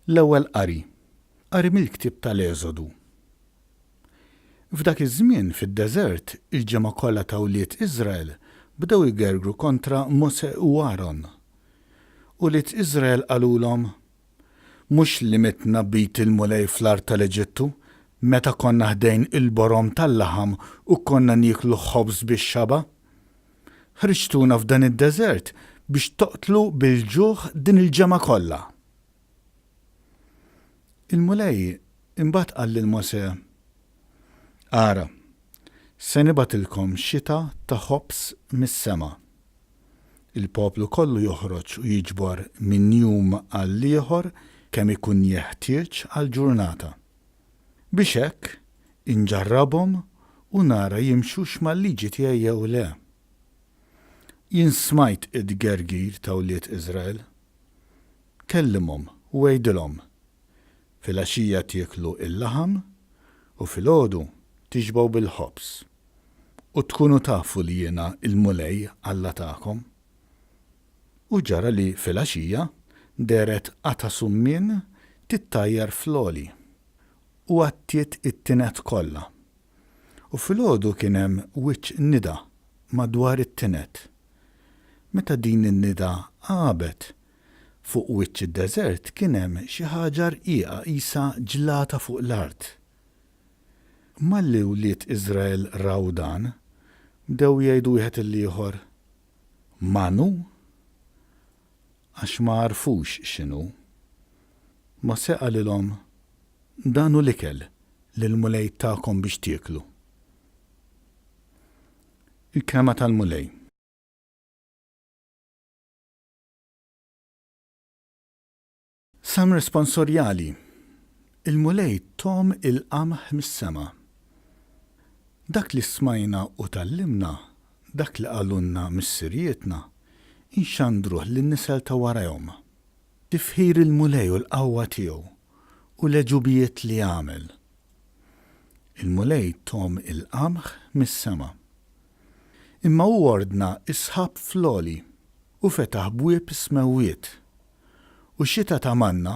L-Ewwel Qari. Qari mill-Ktieb tal-Eżodu. F'dak iż-żmien fid-deżert il-ġemgħa kollha ta' wlied Iżrael bdew igergru kontra Mosè u Aron. Ulied Iżrael qalulhom, Mhux li mitna b'id il-Mulej fl-art tal-Eġittu, meta konna ħdejn il-borom tal-laħam u konna nieklu ħobż bix-xaba'? Ħriġtuna f'dan id-deżert biex toqtlu bil-ġuħ din il-ġemgħa kollha! Il-Mulej imbagħad qal lil Mosè, Ara, se nibgħatilkom xita ta' ħobż mis-sema. Il-poplu kollu joħroġ u jiġbor minn jum għall-ieħor kemm ikun jeħtieġ għall-ġurnata. Biex hekk inġarrabhom u nara jimxux mal-liġi tiegħi jew le. Jien smajt it-tgergir ta' wlied Iżrael. Kellimhom u għidilhom, Filgħaxija tieklu l-laħam u filgħodu tixbgħu bil-ħobż. U tkunu tafu li jiena l-Mulej Alla tagħkom. U ġara li filgħaxija dehret qatgħa summien tittajjar fl-għoli, u għattiet it-tined kollha. U filgħodu kien hemm wiċċ nida madwar it-tined. Meta din in-nida għabet, fuq wiċċ id-deżert kien hemm xi ħaġa rqiqa qisha ġlata fuq l-art. Malli wlied Iżrael raw dan, bdew jgħidu wieħed lill-ieħor, Man hu? Għax ma għarfux x'inhu. Mosè qalilhom, Dan hu l-ikel li l-Mulej takom biex tieklu. Il-Kelma tal-Mulej. Salm Responsorjali Il-Mulej togħom il-qamħ mis-sema. Dak li smajna u tgħallimna, dak li qalulna missirijietna, inxandruh lin-nisel ta' warajhom. Tifħir il-Mulej u l-qawwa tiegħu, u l-għeġubijiet li għamel. Il-Mulej togħom il-qamħ mis-sema. Imma hu ordna s-sħab fl-għoli, u fetaħ bwieb is-smewwiet. U xita ta' manna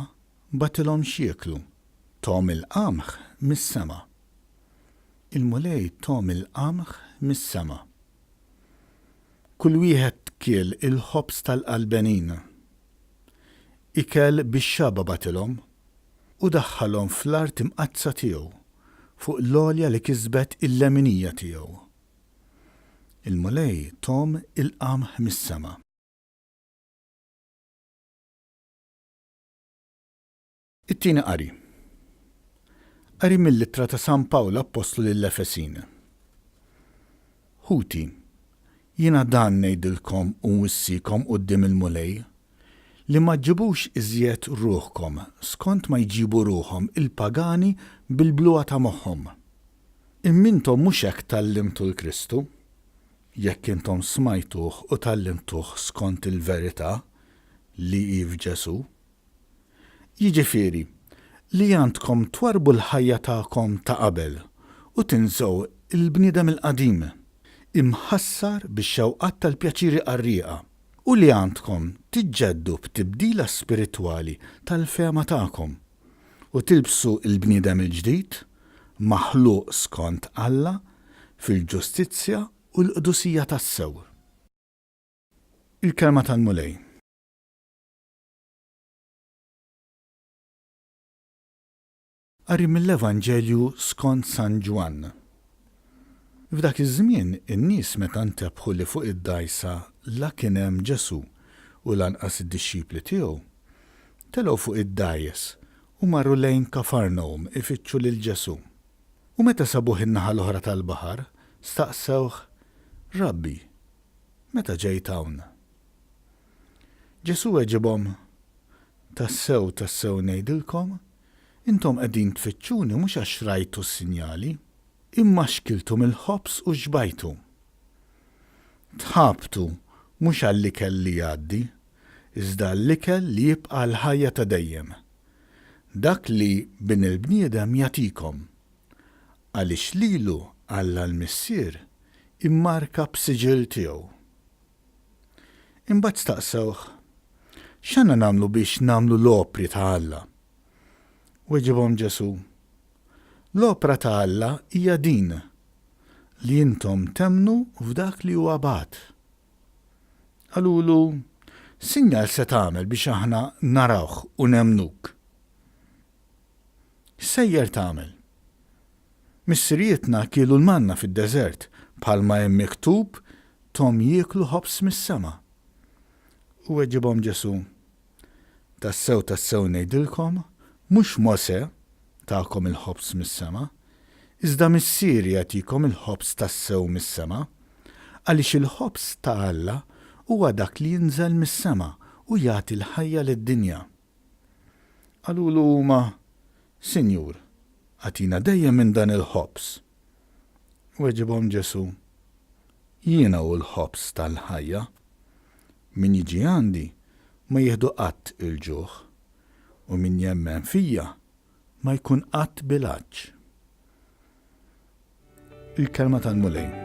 bagħtilhom x'jieklu, togħom il-qamħ mis-sema. Il-Mulej togħom il-qamħ mis-sema. Kull wieħed kiel il-ħobż tal-qalbenin. Ikel bix-xaba bagħtilhom, u daħħalhom fl-art imqaddsa tiegħu, fuq l-għolja li kisbet il-leminija tiegħu. Il-Mulej togħom il-qamħ mis-sema. It-tieni qari. Qari mill-ittra ta' San Pawl Appostlu lill-Efesin. Ħuti, jiena dan ngħidilkom u nwissikom quddiem il-Mulej, li ma ġġibux iżjed ruħkom skont ma jġibu ruħhom il-pagani bil-bluha ta' moħħhom. Imma intom mhux hekk tgħallimtu 'l Kristu. Jekk intom smajtuh u tgħallimtuh skont il-verità li hi f'Ġesù. Jiġifieri, li għandkom twarrbu l-ħajja tagħkom ta' qabel u tinsew il-bniedem il-qadim, imħassar bix-xewqat tal-pjaċiri qarrieqa, u li għandkom tiġġeddu b'tibdila spiritwali tal-fehma tagħkom, u tilbsu l-bniedem il-ġdid, maħluq skont Alla, fil-ġustizzja u l-qdusija tassew. Il-Kelma tal-Mulej. Qari mill-Evanġelju skont San Ġwann. F'dak iż-żmien in-nies meta ntebħu li fuq id-dgħajsa la kien hemm Ġesù u lanqas id-dixxipli tiegħu, telgħu fuq id-dgħajjes u marru lejn Kafarnahum ifittxu lil Ġesù. U meta sabuh in-naħa l-oħra tal-baħar, staqsewh, Rabbi, meta ġejt hawn? Ġesù weġibhom, Tassew, tassew ngħidilkom, intom qegħdin tfittxuni mhux għax rajtu s-sinjali, imma għax kiltu mill-ħobż u xbajtu. Tħabtu mhux għall-ikel li jgħaddi, iżda għall-ikel li jibqa' għall-ħajja ta' dejjem, dak li Bin il-bniedem jagħtikom, għaliex lilu Alla l-Missier immarka b'siġill tiegħu. Imbagħad staqsewh, X'għandna nagħmlu biex nagħmlu l-opri ta' Alla? Weġibhom Ġesù, L-opra ta' Alla hija din, li intom temmnu f'dak li huwa bagħat. Qalulu, X'sinjal se tagħmel biex aħna narawh u nemmnuk? X'sejjer tagħmel? Missirijietna kielu l-manna fid-deżert, bħalma hemm miktub, 'Thom jieklu ħobż mis-sema. U weġibhom Ġesù, Tassew, tassew ngħidilkom, mhux Mosè takom il-ħobż mis-sema, iżda Missieri jagħtikom il-ħobż tassew mis-sema. Għaliex il-ħobż ta' Alla huwa dak li jinżel mis-sema u jagħti l-ħajja lid-dinja. Qalulu huma, Sinjur, agħtina dejjem minn dan il-ħobż. Weġibhom Ġesù, Jiena hu l-ħobż tal-ħajja. Min jiġi għandi ma jieħdu qatt il-ġuħ, u min jemmen fija ma jkun qatt bil-għatx. Il-Kelma tal-Mulej.